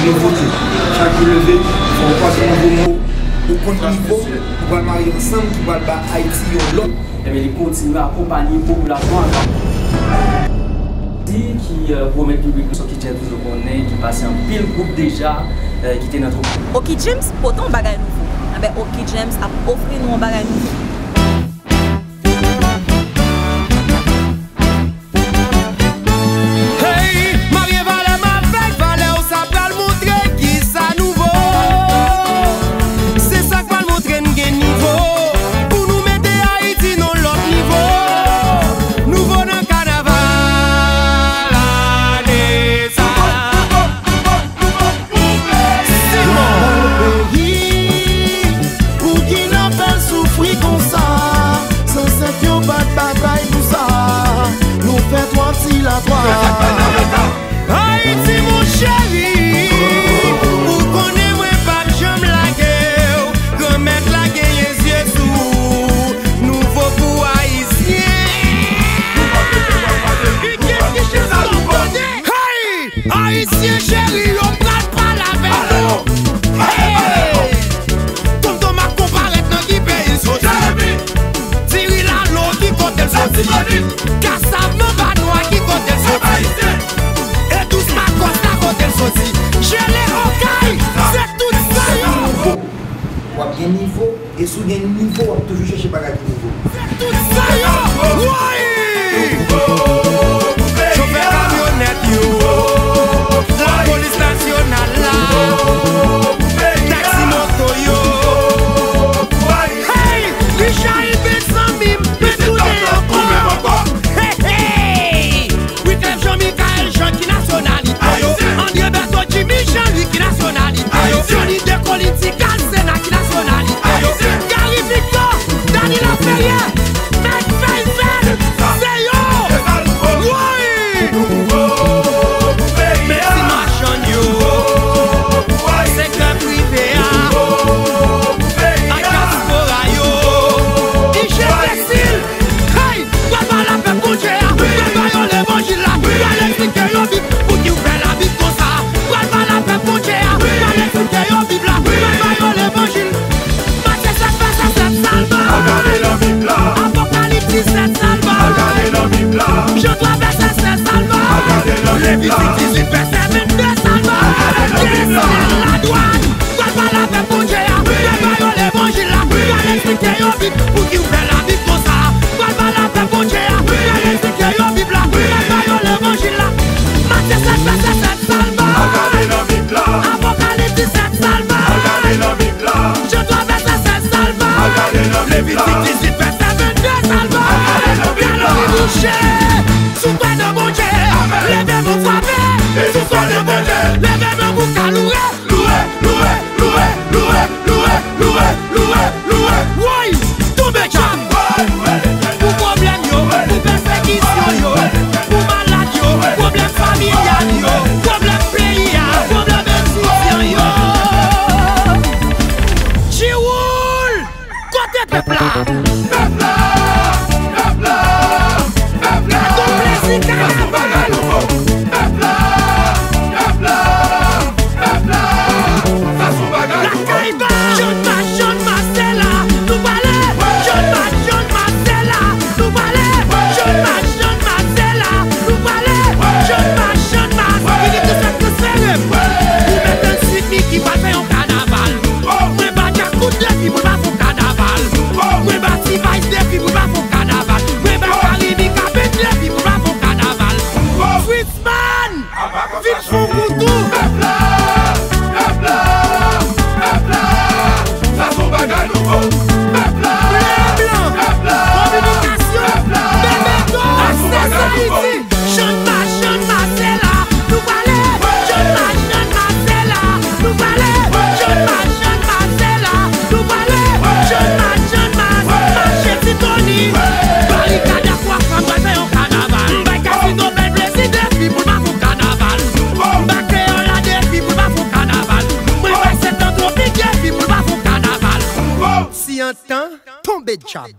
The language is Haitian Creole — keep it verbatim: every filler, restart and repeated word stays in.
Nouvote. Chak jou leve, fò w pase nouvo mo. Ou konn nivo, ou pral marye ansanm ki pral ba Ayiti yon lòt. Ebyen, li kontinye akonpanye popilasyon an. Di ki, eh, pwomèt piblik nou, Oky James toujou konnen, ki pase anpil gwoup deja, eh, ki te nan twoup. Oky James pote yon bagay nouvo. Enben, Oky James ap ofri nou yon bagay nouvo. Hey, marye valè m avèk valè w, sa pral montre kisa nou vo. Se sa k pral montre n gen nivo. Pou nou mete Ayiti nan lòt nivo. Nouvo nan kanaval ane sa. Sinon. Nan peyi, ou ki nan fè l soufri konsa, san sèt yo pa t batay pou sa, nou fè twò ti latwa. Ayiti, mon cheri, ou konnen mwen p ap janm lage w. Granmèt la genyen zye sou ou, nouvo pou Ayisyen. Hey! Ayisyen cheri, yo pral pale avèk nou. Hey! Tonton Mak konparèt nan ki peyi l soti. Diri Lalo ki kote l soti. Kasav nan Banwa ki kote l soti. E dous Makòs la kote l soti. Jele Okay, se tout sa yo. W ap gen nivo. E si w gen nivo, w ap toujou chèche bagay ki nouvo. Tout sa yo, woy! Chofè kamyonèt yo, lapolis nasyonal la, taksi moto yo. Hey! Richard Elbé zanmi m, retounen ankò. Hey, hey! Wyclef Jean Michael Jean ki nasyonalite yo. André Bertho Jimmy Jean Louis ki nasyonalite yo. Johnny Descollines Tigal Sena ki nasyonalite yo. Gary Victor, Dany Laferrière, Mike Fayvel, se yo. Woy! Mèsi machann yo, sektè prive a, ak dyaspora yo. Ijè Tesil, hey! Pral pale avèk Bondye a, pral ba yo levanjil la, pral eksplike yo Bib, pouki w fè Labib konsa. Pral pale avèk Bondye a, pral eksplike yo Bib la, pral ba yo levanjil. Matye sèt vèsè sèt sa l bay. Al gade nan Bib la. Apokalips disèt sa l bay. Al gade nan Bib la. Jan twa vèsè sèt sa l bay. Al gade nan Bib la. Levitik dizuit vèsè vennde sa l bay. Al gade nan Bib la. Desann ladwàn. Pral pale avèk Bondye a, pral ba yo levanjil la, pral eksplike yo Bib, pouki w fè Labib konsa. Pral pale avèk Bondye a, pral eksplike yo Bib la, pral ba yo levanjil la. Matye sèt vèsè sèt sa l bay. Al gade nan Bib la. Apokalips disèt sa l bay. Al gade nan Bib la. Jan twa vèsè sèt sa l bay. Al gade nan Bib la. Levitik dizuit vèsè vennde sa l bay. Al gade nan Bib la. Galerie Boucher, sou kwè nan Bondye. Amèn. Leve men w frape. Sou kwè nan Bondye. Leve men w pou ka louwe. Louwe, louwe, louwe, louwe, louwe, louwe, louwe, louwe. Woy! Tonbe djab! Pou pwoblèm yo, pou pèsekisyon yo, pou malad yo, pwoblèm familyal yo, pwoblèm peyi a, pwoblèm etidyan yo. Djiwoul! Kote pèp la? Pèp la! Pèp la! Pèp la! Gon plezi kanaval! Pèp la! Pèp la! Pèp la! Sa se yon bagay nouvo! Lakay ba! Jòn Mas, Jòn Mas, se la nou prale! Jòn Mas, Jòn Mas, se la nou prale! Jòn Mas, Jòn Mas, se la nou prale! Jòn Mas, Jòn Mas, vini tout sa k sere m! Ou mèt ensuite Mickey pral fè yon kanaval! Mwen ba Djakout defi pou l pa fè yon kanaval. Mwen ba T-Vice defi pou l pa fè yon kanaval. Mwen ba Carimi Kabrit defi pou l pa fè yon kanaval. Fritz Man, vin fè yon kou tou. Pèp la, pèp la, pèp la, sa se yon bagay nouvo. Pèp la, blan, pèp la, kominikasyon, pèp la, Bebeto, sa se yon bagay nouvo. Ayiti. Jòn Mas, Jòn Mas, se la nou prale. Jòn Mas, Jòn Mas, se la nou prale. Jòn Mas, Jòn Mas, se la nou prale. Jòn Mas, Jòn Mas, mache Ti Tony. Barikad ak Wafam pral fè yon kanaval. M bay Kasino Bèl Plezi defi pou l pa fè yon kanaval. M ba Kreyòl la defi pou l pa fè yon kanaval. Mwen bay Septan Twopik defi pou l pa fè yon kanaval. Si antan, tonbe djab.